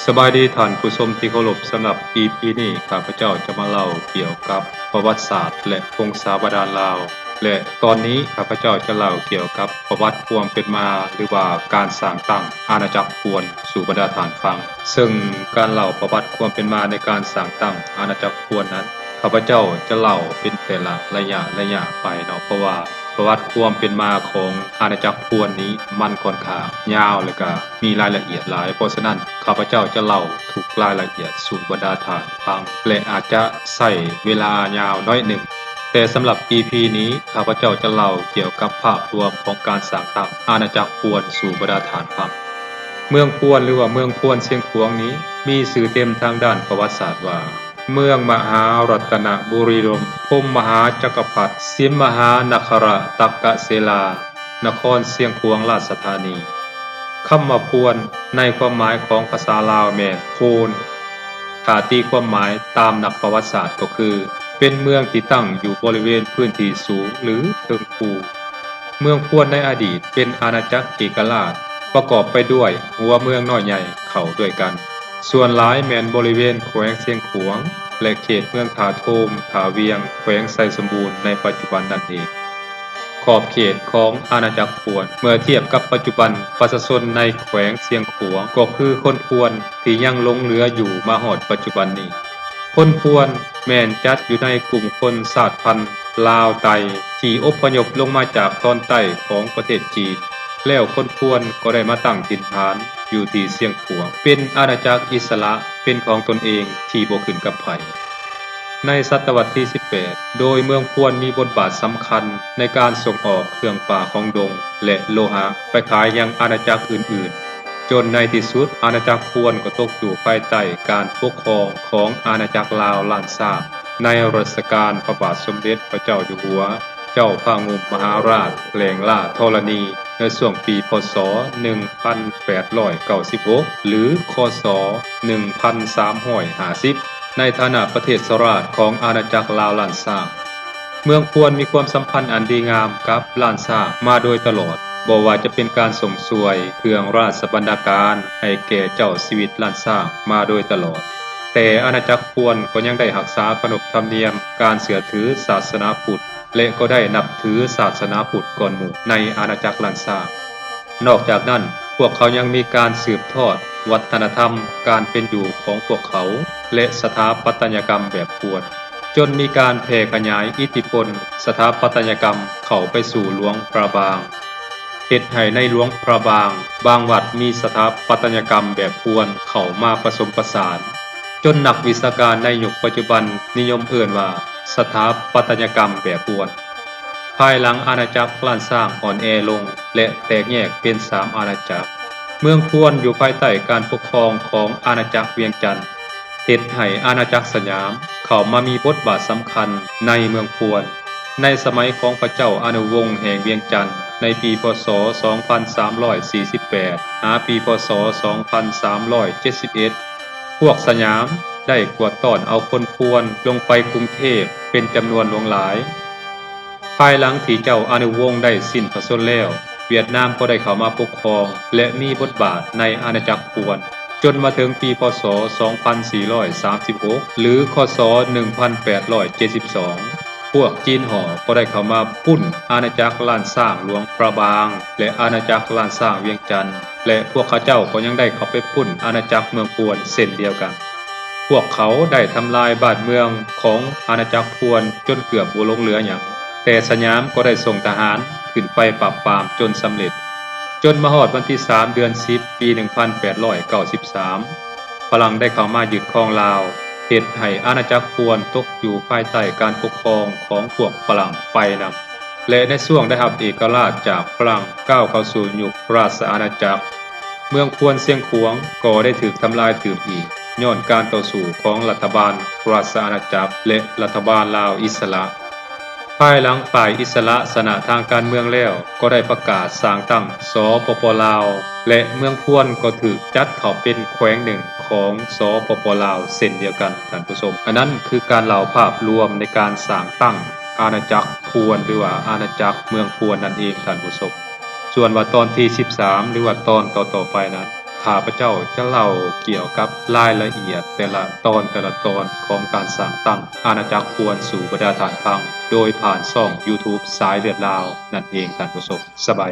ສະບາຍດີທ່ານຜູ້ຊົມທີ່ເຄົາລົບ, ສຳລັບອີພີນີ້ ຂ້າພະເຈົ້າຈະມາເລົ່າກ່ຽວກັບປະຫວັດສາດ ແລະ ພົງສາວະດານລາວ ແລະ ຕອນນີ້ຂ້າພະເຈົ້າຈະເລົ່າກ່ຽວກັບປະຫວັດຄວາມເປັນມາ ຫຼືວ່າການສ້າງຕັ້ງອານາຈັກພວນສູ່ບັນດາທ່ານຟັງ. ເຊິ່ງການເລົ່າປະຫວັດຄວາມເປັນມາໃນການສ້າງຕັ້ງອານາຈັກພວນນັ້ນ ຂ້າພະເຈົ້າຈະເລົ່າເປັນແຕ່ລະໄລຍະໄລຍະໄປເນາະ, ເພາະວ່າປະຫວັດຄວາມເປັນມາຂອງອານາຈັກພວນນີ້ມັນຂ້ອນຂ້າງຍາວ ແລະກະມີລາຍລະອຽດຫຼາຍ. ເພາະສະນັ້ນ ຂ້າພະເຈົ້າຈະເລົ່າທຸກລາຍລະອຽດສູ່ບັນດາທ່ານຟັງ ແລະອາດຈະໃຊ້ເວລາຍາວໜ້ອຍໜຶ່ງ. ແຕ່ສຳລັບອີພີນີ້ ຂ້າພະເຈົ້າຈະເລົ່າກ່ຽວກັບພາບລວມຂອງການສ້າງຕັ້ງອານາຈັກພວນສູ່ບັນດາທ່ານຟັງ. ເມືອງພວນ ຫຼືວ່າເມືອງພວນຊຽງຂວາງນີ້ ມີຊື່ເຕັມທາງດ້ານປະຫວັດສາດວ່າ ເມືອງມະຫາລັດຕະນະບຸຣີດົມ, ພົມມະຫາຈັກກະພັດ, ສິມມະຫານະຄະຣະຕັກກະເສລາ, ນະຄອນຊຽງຂວາງລາຊະທານີ. ຄຳວ່າພວນ ໃນຄວາມໝາຍຂອງພາສາລາວແມ່ນໂພນ, ຖ້າຕີຄວາມໝາຍຕາມນັກປະຫວັດສາດກໍຄື ເປັນເມືອງທີ່ຕັ້ງຢູ່ບໍລິເວນພື້ນທີ່ສູງ ຫຼື ເທິງພູ. ເມືອງພວນໃນອະດີດເປັນອານາຈັກເອກະລາດ ປະກອບໄປດ້ວຍຫົວເມືອງນ້ອຍໃຫຍ່ເຂົ້າດ້ວຍກັນ. ສ່ວນຫຼາຍແມ່ນບໍລິເວນແຂວງຊຽງຂວາງ ແລະ ເຂດເມືອງທ່າໂທມ, ທ່າວຽງ, ແຂວງໄຊສົມບູນໃນປັດຈຸບັນນັ້ນເອງ. ຂອບເຂດຂອງອານາຈັກພວນ ເມື່ອທຽບກັບປັດຈຸບັນ, ປະຊາຊົນໃນແຂວງຊຽງຂວາງກໍຄືຄົນພວນທີ່ຍັງຫຼົງເຫຼືອຢູ່ມາຮອດປັດຈຸບັນນີ້. ຄົນພວນແມ່ນຈັດຢູ່ໃນກຸ່ມຄົນຊາດພັນລາວໄຕ ທີ່ອົບພະຍົບລົງມາຈາກຕອນໃຕ້ຂອງປະເທດຈີນ, ແລ້ວຄົນພວນກໍໄດ້ມາຕັ້ງຖິ່ນຖານຢູ່ທີ່ຊຽງຂວາງ ເປັນອານາຈັກອິດສະຫຼະເປັນຂອງຕົນເອງທີ່ບໍ່ຂຶ້ນກັບໃຜ. ໃນສະຕະວັດທີສິບແປດ ໂດຍເມືອງພວນມີບົດບາດສຳຄັນໃນການສົ່ງອອກເຄື່ອງປ່າຂອງດົງ ແລະ ໂລຫະໄປຂາຍຍັງອານາຈັກອື່ນໆ, ຈົນໃນທີ່ສຸດອານາຈັກພວນກໍຕົກຢູ່ພາຍໃຕ້ການປົກຄອງຂອງອານາຈັກລາວລ້ານຊ້າງ ໃນລັດຊະການພະບາດສົມເດັດພະເຈົ້າຢູ່ຫົວ ເຈົ້າພະງຸ່ມມະຫາລາດແຫຼງລາທໍລະນີ ໃນຊ່ວງປີ ພ.ສ. ໜຶ່ງພັນແປດຮ້ອຍເກົ້າສິບຫົກ ຫຼື ຄ.ສ. ໜຶ່ງພັນສາມຮ້ອຍຫ້າສິບ ໃນຖານະປະເທດສະລາດຂອງອານາຈັກລາວລ້ານຊ້າງ. ເມືອງພວນມີຄວາມສຳພັນອັນດີງາມກັບລ້ານຊ້າງມາໂດຍຕະຫຼອດ, ບໍ່ວ່າຈະເປັນການສົ່ງຊ່ວຍເຄື່ອງລາຊະບັນດາການໃຫ້ແກ່ເຈົ້າຊີວິດລ້ານຊ້າງມາໂດຍຕະຫຼອດ, ແຕ່ອານາຈັກພວນກໍຍັງໄດ້ຮັກສາຂະໜົບທຳນຽມການເຊື່ອຖືສາສະໜາພຸດ ແລະ ກໍໄດ້ນັບຖືສາສະໜາພຸດກ່ອນໝູ່ໃນອານາຈັກລ້ານຊ້າງ. ນອກຈາກນັ້ນ, ພວກເຂົາຍັງມີການສືບທອດວັດທະນະທຳການເປັນຢູ່ຂອງພວກເຂົາ ແລະ ສະຖາປັດຕະຍະກຳແບບພວນ, ຈົນມີການແຜ່ຂະຫຍາຍອິດທິພົນສະຖາປັດຕະຍະກຳເຂົ້າໄປສູ່ຫຼວງພະບາງ, ເຮັດໃຫ້ໃນຫຼວງພະບາງ ບາງວັດມີສະຖາປັດຕະຍະກຳແບບພວນເຂົ້າມາປະສົມປະສານ, ຈົນນັກວິຊາການໃນຍຸກປັດຈຸບັນນິຍົມເອີ້ນວ່າ ສະຖາປັດຕະຍະກຳແບບພວນ. ພາຍຫຼັງອານາຈັກລ້ານຊ້າງອ່ອນແອລົງ ແລະ ແຕກແຍກເປັນສາມອານາຈັກ, ເມືອງພວນຢູ່ພາຍໃຕ້ການປົກຄອງຂອງອານາຈັກວຽງຈັນ, ເຮັດໃຫ້ອານາຈັກສະຫຍາມເຂົ້າມາມີບົດບາດສຳຄັນໃນເມືອງພວນ. ໃນສະໄໝຂອງພະເຈົ້າອະນຸວົງແຫ່ງວຽງຈັນ ໃນປີ ພ.ສ. ສອງພັນສາມຮ້ອຍສີ່ສິບແປດ ຫາປີ ພ.ສ. ສອງພັນສາມຮ້ອຍເຈັດສິບເອັດ ພວກສະຫຍາມໄດ້ກວາດຕ້ອນເອົາຄົນພວນລົງໄປກຸງເທບເປັນຈຳນວນຫຼວງຫຼາຍ. ພາຍຫຼັງທີ່ເຈົ້າອະນຸວົງໄດ້ສິ້ນພະຊົນແລ້ວ, ຫວຽດນາມກໍໄດ້ເຂົ້າມາປົກຄອງ ແລະ ມີບົດບາດໃນອານາຈັກພວນ, ຈົນມາເຖິງປີ ພ.ສ. ສອງພັນສີ່ຮ້ອຍສາມສິບຫົກ ຫຼື ຄ.ສ. ໜຶ່ງພັນແປດຮ້ອຍເຈັດສິບສອງ ພວກຈີນຫໍ່ກໍໄດ້ເຂົ້າມາປຸ້ນອານາຈັກລ້ານຊ້າງຫຼວງພະບາງ ແລະ ອານາຈັກລ້ານຊ້າງວຽງຈັນ ແລະ ພວກເຂົາເຈົ້າກໍຍັງໄດ້ເຂົ້າໄປປຸ້ນອານາຈັກເມືອງພວນເຊັ່ນດຽວກັນ. ພວກເຂົາໄດ້ທຳລາຍບ້ານເມືອງຂອງອານາຈັກພວນຈົນເກືອບບໍ່ຫຼົງເຫຼືອຫຍັງ, ແຕ່ສະຫຍາມກໍໄດ້ສົ່ງທະຫານຂຶ້ນໄປປາບປາມຈົນສຳເລັດ, ຈົນມາຮອດວັນທີສາມ ເດືອນສິບ ປີໜຶ່ງພັນແປດຮ້ອຍເກົ້າສິບສາມ ຝຣັ່ງໄດ້ເຂົ້າມາຍຶດຄອງລາວ, ເຮັດໃຫ້ອານາຈັກພວນຕົກຢູ່ພາຍໃຕ້ການປົກຄອງຂອງພວກຝຣັ່ງໄປນຳ, ແລະ ໃນຊ່ວງໄດ້ຮັບເອກະລາດຈາກຝຣັ່ງ ກ້າວເຂົ້າສູ່ຍຸກລາຊະອານາຈັກ, ເມືອງພວນຊຽງຂວາງກໍໄດ້ຖືກທຳລາຍຕື່ມອີກ ຍ້ອນການຕໍ່ສູ້ຂອງລັດຖະບານລາຊະອານາຈັກ ແລະ ລັດຖະບານລາວອິດສະຫຼະ. ພາຍຫຼັງຝ່າຍອິດສະຫຼະຊະນະທາງການເມືອງແລ້ວ, ກໍໄດ້ປະກາດສ້າງຕັ້ງ ສປປ ລາວ ແລະ ເມືອງພວນກໍຖືກຈັດເຂົ້າເປັນແຂວງໜຶ່ງຂອງ ສປປ ລາວ ເຊັ່ນດຽວກັນ, ທ່ານຜູ້ຊົມ. ອັນນັ້ນຄືການເລົ່າພາບລວມໃນການສ້າງຕັ້ງອານາຈັກພວນ ຫຼືວ່າອານາຈັກເມືອງພວນນັ້ນເອງ, ທ່ານຜູ້ຊົມ. ສ່ວນວ່າຕອນທີສິບສາມ ຫຼືວ່າຕອນຕໍ່ໆໄປນັ້ນ, ຂ້າພະເຈົ້າຈະເລົ່າກ່ຽວກັບລາຍລະອຽດແຕ່ລະຕອນແຕ່ລະຕອນຂອງການສ້າງຕັ້ງອານາຈັກພວນສູ່ບັນດາທ່ານຟັງ ໂດຍຜ່ານຊ່ອງ YouTube ສາຍເລືອດລາວນັ້ນເອງທ່ານຜູ້ຊົມ. ສະບາຍດີ.